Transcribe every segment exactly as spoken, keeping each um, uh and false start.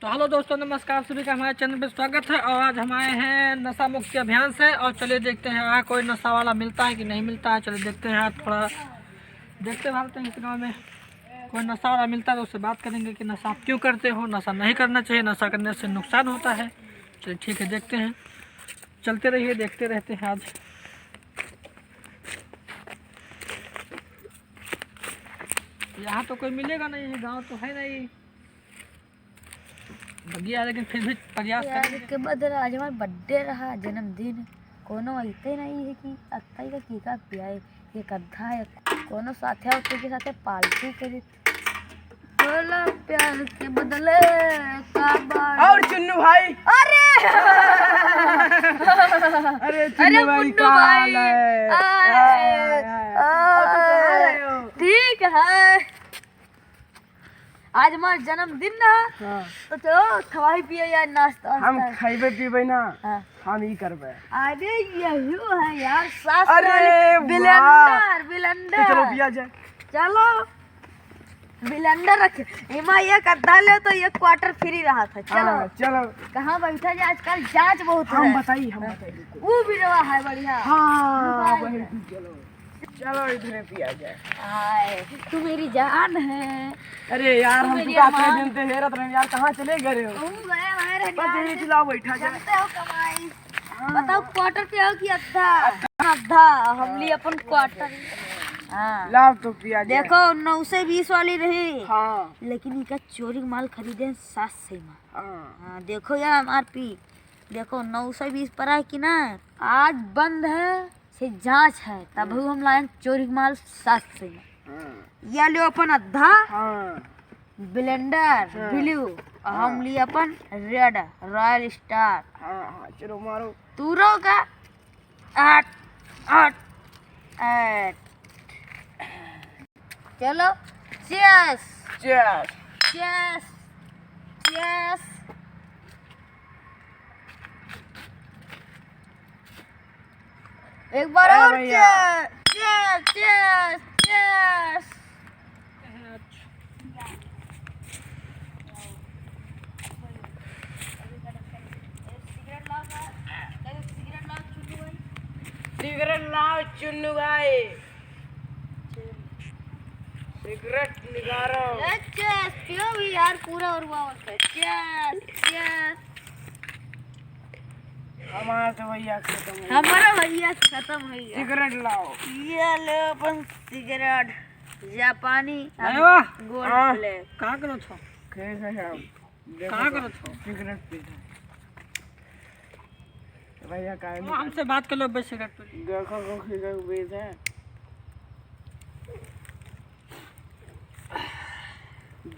तो हेलो दोस्तों, नमस्कार, सभी का हमारे चैनल पे स्वागत है। और आज हम आए हैं नशा मुक्ति अभियान से। और चलिए देखते हैं यहाँ कोई नशा वाला मिलता है कि नहीं मिलता है। चलिए देखते हैं, आज थोड़ा देखते हैं इस गाँव में कोई नशा वाला मिलता है तो उससे बात करेंगे कि नशा आप क्यों करते हो, नशा नहीं करना चाहिए, नशा करने से नुकसान होता है। चलिए ठीक है, देखते हैं, चलते रहिए, देखते रहते हैं। आज यहाँ तो कोई मिलेगा नहीं, ये गाँव तो है नहीं। बगिया, लेकिन फिर भी प्रयास प्यार करेंगे। के बदला आज हमार बर्थडे रहा, जन्मदिन। कोनो अइते नहीं है कि अत्ता का केका पियाए, एक अद्धा है। कोनो साथे होते के साथे पार्टी करे। बोला प्यार के बदले का बात? और चुन्नू भाई। अरे! अरे चुन्नू अरे भाई, मुन्नू का हाल भाई। है? आए, आए, आए। आए। और तुम कहाँ रहे हो? ठीक है। आज हमार जन्मदिन रहा, हाँ। तो चलो खवाई पिए यार, नाश्ता हम वास्ता। खइबे पीबे ना, हाँ। हम ई करबे। अरे यही है यार, सास अरे वाली वाह। Blender, blender। तो चलो पिया जाए। चलो blender रखे, एमा एक अद्धा ले तो एक quarter free रहा था। चलो। हाँ, चलो। कहाँ बैठा जाए आजकल, जाँच बहुत हम है। बताई, हम हाँ। बताई, रुको। वो भी रहा है बढ़िया। हाँ, रुको, वही आइए। चलो। चलो इधरे पिया जाए। हाय, तू मेरी जान है। अरे यार, तू हम मेरी तुका अतने अरमान। दिन से हेरत रहे यार, कहाँ चले गए हो? ओ, मैं, मैं रहने बस वाली यही हूँ। खिलाओ, बैठा जाए। जानते हो कमाई। हाँ। बताओ, quarter पे हो कि अद्धा? अद्धा, हम लिए अपन quarter। हाँ। लाओ तो पिया जाए। देखो, नौ सौ बीस वाली रही। हाँ। लेकिन इका चोरी माल खरीदे सात सौ में। हाँ। हाँ, देखो यार, एम आर पी। देखो, नौ सौ बीस पर है कि ना? आज बंद है, से जाँच है, तब हाँ। हम लाएं चोरी के माल सात सौ में। हाँ। या लियो अपन अद्धा, हाँ। Blender, हाँ। Blue, और हम हाँ। लिए अपन Red, Royal Star। हाँ, हाँ, चलो मारो। तू रोका। आठ, आठ, आठ। चलो, cheers। Cheers। Cheers। Cheers। एक बार हाँ और भैया। Cheers, cheers, cheers, cheers। सिगरेट लाओ चुन्नू भाई। सिगरेट निकालो। ए, cheers, पियो भी यार, पूरा और हुआ होता है। Cheers, cheers। हमारा तो भैया खत्म हो गया। हमारा भैया खत्म हो गया। सिगरेट लाओ। ये ले अपन सिगरेट, जापानी, अरे वाह। Gold हाँ। Flake। कहाँ करो छो? कैसे है? देखो कहाँ तो, करत हो? सिगरेट पीते हैं। भैया, काहे तो नहीं हमसे बात कर लो, बस सिगरेट पी लो। देखो, को सिगरेट पीते हैं।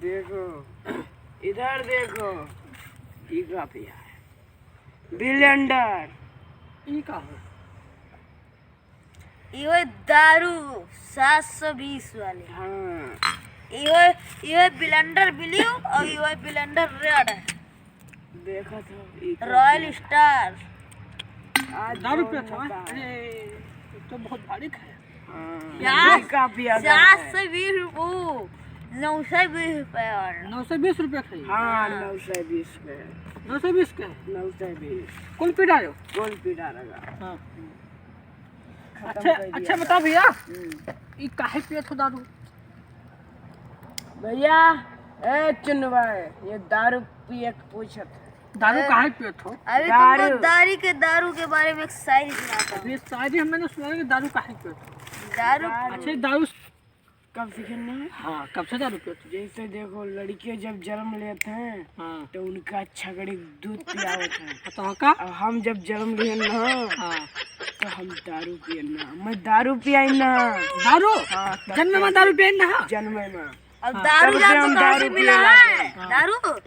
देखो, इधर देखो, ई का पिया है? Blender। ई का हो? इहो दारू सात सौ बीस वाली। हाँ। इहो, इहो Blender Blue और इहो Blender Red। देखा था, ई तो Royal Star। आज दारू कौन पिया था? होता है? अरे, ये तो बहुत भारी खाया। हाँ, यार, ये का पिया जाता है? सात सौ बीस रुपये, नौ सौ बीस रुपये वाला। नौ सौ बीस रुपये खाई? हाँ, हाँ। नौ सौ बीस पे। नौ सौ बीस का? नौ सौ बीस। कुल पी डालो। कुल पी डालेगा। हाँ। खत्म अच्छा, कर दिया अच्छा था। बता भैया, हम्म। ई काहे पियत हो दारू? भैया, ए चुन्नू भाई, ये दारू पिए के पूछत है। दारू ए, काहे पियत हो? अभी दारू। तुमको दारू के, दारू के बारे में एक शायरी सुनाता हूँ। अभी शायरी हम मैंने सुना कि दारू काहे पियत हो? दारू दारू। अच्छा, दारू कब से खेलना है? हाँ, कब से दारू पियत हो? जैसे देखो, लड़के जब जन्म लेते हैं, हाँ। तो उनका छगड़ी दूध पियावत है। तो का? अब हम जब जन्म लिए ना, हाँ। तो हम दारू पिए ना, मैं दारू पियाई ना। दारू? हाँ, तब जन्म में से दारू पिए ना? जन्म में। अब हाँ, दारू तब से जान हम तो कहाँ से दारू मिला पिए है? लगे। हाँ। दारू?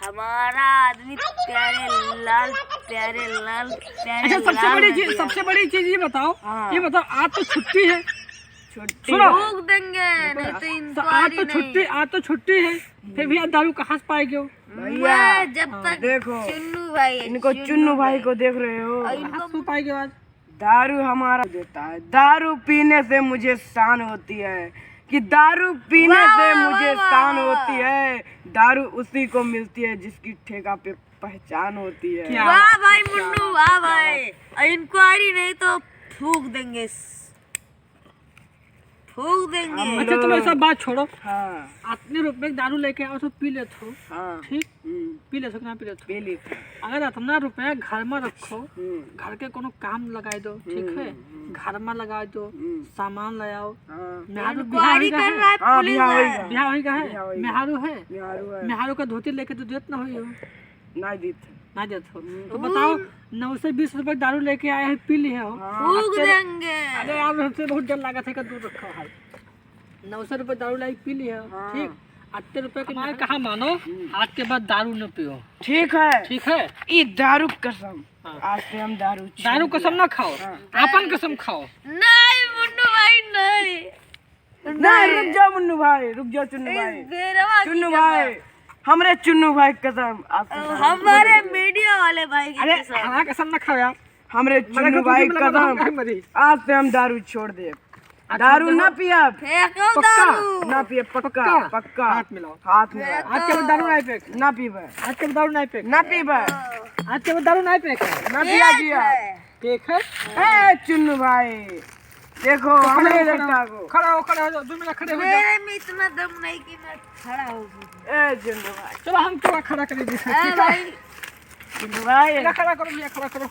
हमारा आदमी प्यारे लाल, प्यारे लाल, प्यारे अच्छा, सबसे लाल बड़ी है चीज, भैया। सबसे बड़ी चीज ये बताओ, हाँ। ये बताओ, आज तो छुट्टी है, छुट्टी सुनो। है। रोक देंगे, देखो नहीं ना, तो तो आज तो inquiry छुट्टी, नहीं। आज तो छुट्टी है, फिर भी आप दारू कहाँ से पाएगे हो? भैया, मैं जब हाँ। तक देखो, चुन्नू भाई है, इनको चुन्नू चुन्नू भाई भाई। को देख रहे हो? और इनको कहाँ से पाएगे आज? दारू हमारा देता है, दारू पीने से मुझे शान होती है, कि दारू पीने वाह, से वाह, मुझे वाह, शान वाह, होती वाह। है, दारू उसी को मिलती है जिसकी ठेका पे पहचान होती है। क्या वाह बात, भाई क्या मुन्नू, बात, वाह क्या भाई। बात। और इंक्वायरी नहीं तो फूक देंगे, फूक देंगे। हम अच्छा, तुम लोग ऐसा बात छोड़ो। हाँ। अतने रुपए के दारू लेके आओ तो पी लेत हो। हाँ। ठीक? हम्म। पी लेत हो कि ना पी लेत हो? पी लेत हो। अगर अतना रुपया घर में रखो, हम्म। घर के कोनो काम लगाई दो, ठीक हम्म, है? हम्म। घर में लगाई दो, हम्म। सामान ले आओ। हाँ। मेहरारू इंक्वायरी बिहार कर रहा है हाँ, पुलिस बिहार है। होई है। बिहार होई का है? बिहार होई है। मेहरारू है? मेहरारू है। मेहरारू का धोती लेके तो देत ना होई हो। ना देत है। ना देत हो। हम्म। तो बताओ, नौ सौ बीस रुपए दारू लेके आए हैं, पी लिए हो। हाँ। फूक अरे, देंगे। अरे यार, हमसे बहुत डर लगा था, दूर रखो भाई। नौ सौ रुपए दारू लाई पी लिया, हाँ। ठीक? अतने रुपए के हमारे कहा मानो, हम्म। आज के बाद दारू न पियो। ठीक है। ठीक है? ई दारू कसम। हाँ। आज से हम दारू छोड़ दारू कसम दिया। ना खाओ, हाँ। आपन कसम खाओ। नहीं मुन्नू भाई, नहीं। नहीं, नहीं। रुक जाओ मुन्नू भाई, रुक जाओ चुन्नू ए, भाई। बेरवा की चुन्नू कसम। भाई, हमरे चुन्नू भाई कसम, आज से दारू हमारे मीडिया वाले भाई की अरे, कसम। हमारा कसम ना खाओ यार। हमरे मरे चुन्नू के भाई दूध में लगा कसम, हम काहे मरी? आज से हम दारू छोड़ देब। अच्छा, दारू दारू ना पियब। फेंको पक्का? दारू। ना पियब, पक्का, पक्का? पक्का। हाथ मिलाओ। हाथ मिलाओ। फेंको। आज के बाद दारू ना पिए। ना पीबे। आज के बाद दारू ना पिए। ना पीबे। फेंको। आज के बाद दारू ना पिए। ना पिया फेंक जिया। है। ठीक है? ए, चुन्नू भाई, देखो, तो खड़ा हमरे हो, खड़ा लड़का हो। को। खड़ा हो, खड़ा हो, दो मिनट खड़े हो जाओ। मेरे में इतना दम नहीं कि मैं खड़ा हो सकूं। ए, चुन्नू भाई। चलो, हम तो खड़ा कर दीजिए, ए ठीक है? भाई। चुन्नू भाई। खड़ा, खड़ा करो भैया, खड़ा करो।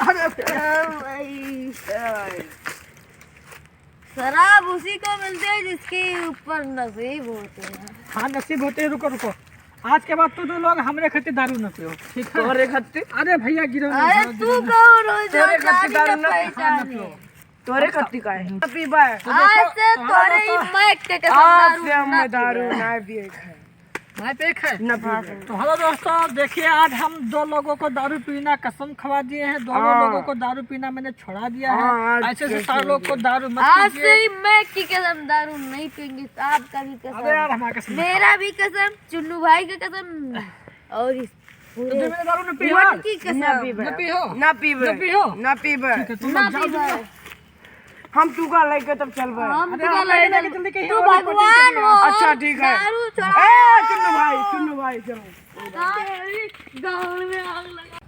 अरे, अरे भाई। ए भाई। शराब उसी को मिलती है जिसके ऊपर नसीब होते हैं। हाँ, नसीब होते हैं। रुको, रुको, आज के बाद तू दो लोग हमरे खातिर दारू न पियो, ठीक है? तोहरे खातिर? अरे भैया, गिरो ना, अरे गिरो तू ना। कौन हो जो तोहरे खातिर दारू न पियो। हाँ, न पियो। तोहरे खातिर का है? न पीबे। तो आज देखो, से तोहरे दोस्तों, माइक के कसम आज दारू से हम ना दारू पिए। ना पिए खाए। भाई पे एक है? ना पीबे। तो हेलो दोस्तों, देखिए आज हम दो लोगों को दारू पीना कसम खवा दिए हैं, दोनों हाँ। लोगों को दारू पीना मैंने छोड़ा दिया हाँ, है। आज ऐसे से से सारे छोड़ लोग को दिया। दारू मत आज पीजिए। से ही मैं की कसम दारू नहीं पीएंगे, आपका भी कसम। अबे यार, हमारा कसम। मेरा भी कसम, चुन्नू भाई का कसम और इस तो पूरे तुम दारू न पीबा? वन की कसम। ना पीबे। ना पीहो? ना पीबे। ना पीहो? ना पीबे। ठीक है, तुम ना लोग जाओ, तुम पीबे। लोग हम तू का लेके तब चलबे। हम अरे, तू का हम लेके लेके चल। चलते कहीं तू और भगवान हो। अच्छा, ठीक है। दारू छोड़ा। ए, चुन्नू भाई, चुन्नू भाई, चलो। गाँव में आग लगा।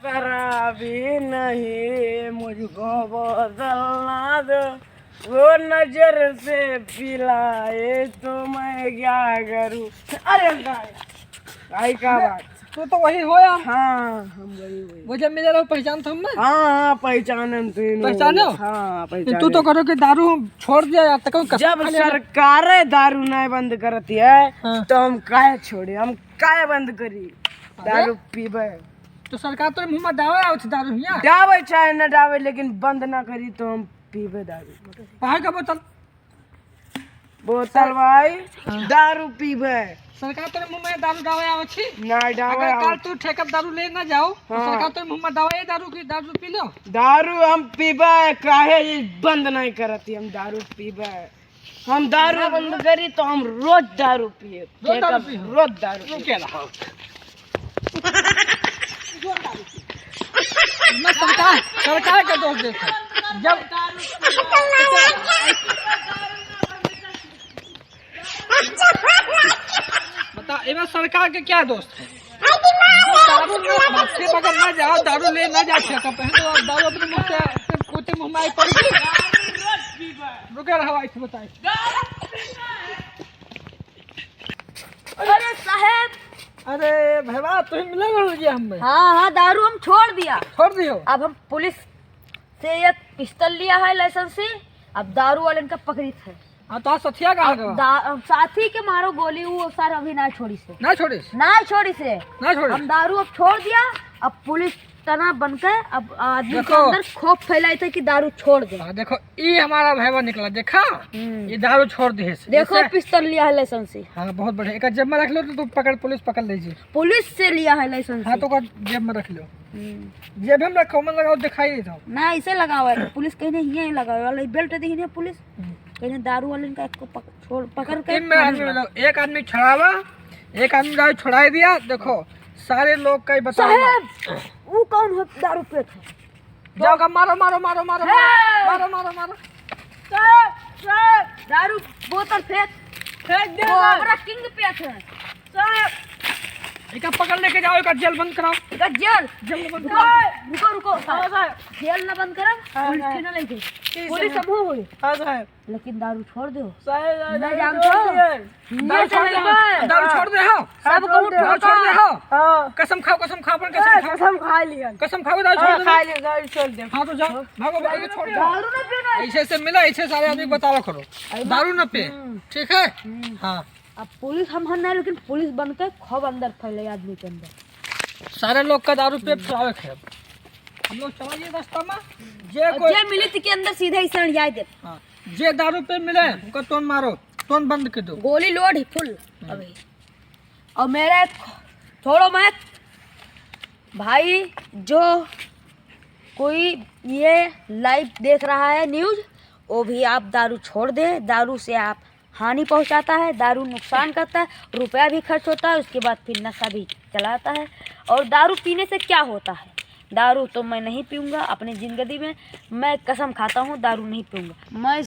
शराबी नहीं मुझको बोतल ना दो, वो नजर से पिलाए तो मैं क्या करूँ? अरे भाई, भाई का बात? तू तो वही हो यार। हाँ, हम वही, वही। वो जब मिले रहो, पहचान था हमें? हाँ, हाँ, पहचानन तू ही पहचाने हो? हाँ, तो पहचाने। तू तो करो कि दारू हम छोड़ दिया यार, तक कसम जब खा लिया। सरकार दारू नहीं बंद करती है, हाँ। तो हम काहे छोड़े? हम काहे बंद करी? अरे? दारू पीबे। तो सरकार तोरे मुँह में डावे आवत दारू हिया? डावे चाहे न डावे, लेकिन बंद ना करी तो हम पीबे दारू। बाहर का बोतल। बोतल भाई, हाँ। दारू पीबे। सरकार तोरे मुँह में दारू डावे आवत छी? ना डावे अगर काल आवत। तू ठेका दारू ले ना जाओ, तो हाँ। सरकार तोरे मुँह में डावे दारू की, दारू पी लो। दारू हम पीबे, काहे ये बंद नहीं करती, हम दारू पीबे। हम दारू बंद करी तो हम रोज दारू पिए। रोज दारू ठेका पिए? रोज दारू पिए। रुके रहो। मैं सरकार, सरकार का दोष देता हूँ। जब बता, एमे सरकार के क्या दोष है? दारू में बच्चे बगल ना जाओ, दारू ले ना जाओ, छेका पहन लो, दारू अपने मुंह से कोते मुंह में आई पड़ गई। रुके रहो, आई बताई। अरे साहब। अरे भैया, तुम मिले रहो जी हमें। हाँ, हाँ, दारू हम छोड़ दिया। छोड़ दियो? अब हम पुलिस से एक पिस्तौल लिया है लाइसेंस से, अब दारू वाले इनका पकड़ित है। हाँ, तो आज सथिया कहाँ अब गवा? दा-, अब साथी के मारो गोली, वो सर अभी ना छोड़ी से। ना छोड़ी से? ना छोड़ी से। ना छोड़ी हम से। दारू अब छोड़ दिया, अब पुलिस तना बन के अब आदमी के देखो। अंदर खौफ फैलाई थे कि दारू छोड़ दे। हाँ, देखो, ई हमारा भाईवा निकला, देखा? हम्म। ये दारू छोड़ दिए से। देखो, जैसे पिस्तौल लिया है लाइसेंस से। हाँ, बहुत बढ़िया। एक जेब में रख लो तो तू पकड़, पुलिस पकड़ लीजिए। पुलिस से लिया है लाइसेंस हाँ, से। तो ओकर जेब में रख लो। हम्म। जेब में रखो, मन लगाओ, दिखाई नहीं था। ना, ऐसे लगाओ है। पुलिस कहीं नहीं है, लगाओ वाला बेल्ट दी है पुलिस। हम्म। कहीं दारू वाले इनका एक को पक-, छोड़, पकड़ के तीन में आदमी छोड़ मतलब, एक आदमी छुड़ावा, एक आदमी दारू छुड़ाई दिया। देखो, सारे लोग का ही बताओ। साहब, वो कौन हो दारू पियत है? जाओ का, मारो, मारो, मारो, मारो, हे! मारो, मारो, मारो। सर, सर, दारू बोतल फेंक। फेंक दे वो सर। हमारा किंग पेट है। सर। एका पकड़ लेके जाओ, एका जेल बंद कराओ। एका जेल? जेल बंद कराओ। सर। रुको, रुको, हाँ, सर। जेल ना बंद करा, हाँ, उल्टी हाँ। ना लेके। ठीक है, पुलिस सर। सब हो गई। हाँ, सर। लेकिन दारू छोड़ दो। सर, सर, मैं दारू जानता छोड़ हूँ। दिए। ये दारू तो छोड़ दे, नहीं है। दारू छोड़ दे, हाँ। सब हाँ, कहूँ छोड़ दे। दारू छोड़ दे, ठोका। हाँ। हाँ। कसम खाओ, कसम खाओ, अपन कसम हाँ, खाओ। कसम खा लिया। कसम खाओ, दारू हाँ, छोड़ दे। खा लिया, दारू छोड़ दे। हाँ, तो जाओ, भागो, भागो, छोड़ दो। दारू ना पीना। ऐसे, ऐसे मिला, ऐसे सारे आदमी को बतावा करो। अरे, दारू ना पिए, हम्म। ठीक है? हम्म। हाँ। अब पुलिस हम हन नहीं, लेकिन पुलिस बन के खूब अंदर फैले आदमी के अंदर। सारे लोग का दारू पे पिलावे के। हम लोग चला ये रास्ता में, जे और कोई जे मिली थी के अंदर सीधे ही सड़ जाए दे। हाँ, जे दारू पे मिले, उनका टोन मारो, टोन बंद कर दो। गोली लोड ही फुल हम्म। अभी। और मेरे छोड़ो मत भाई, जो कोई ये लाइव देख रहा है न्यूज़, वो भी आप दारू छोड़ दें। दारू से आप हानि पहुंचाता है, दारू नुकसान करता है, रुपया भी खर्च होता है, उसके बाद फिर नशा भी चलाता है। और दारू पीने से क्या होता है? दारू तो मैं नहीं पीऊँगा अपनी ज़िंदगी में, मैं कसम खाता हूँ दारू नहीं पीऊँगा। मैं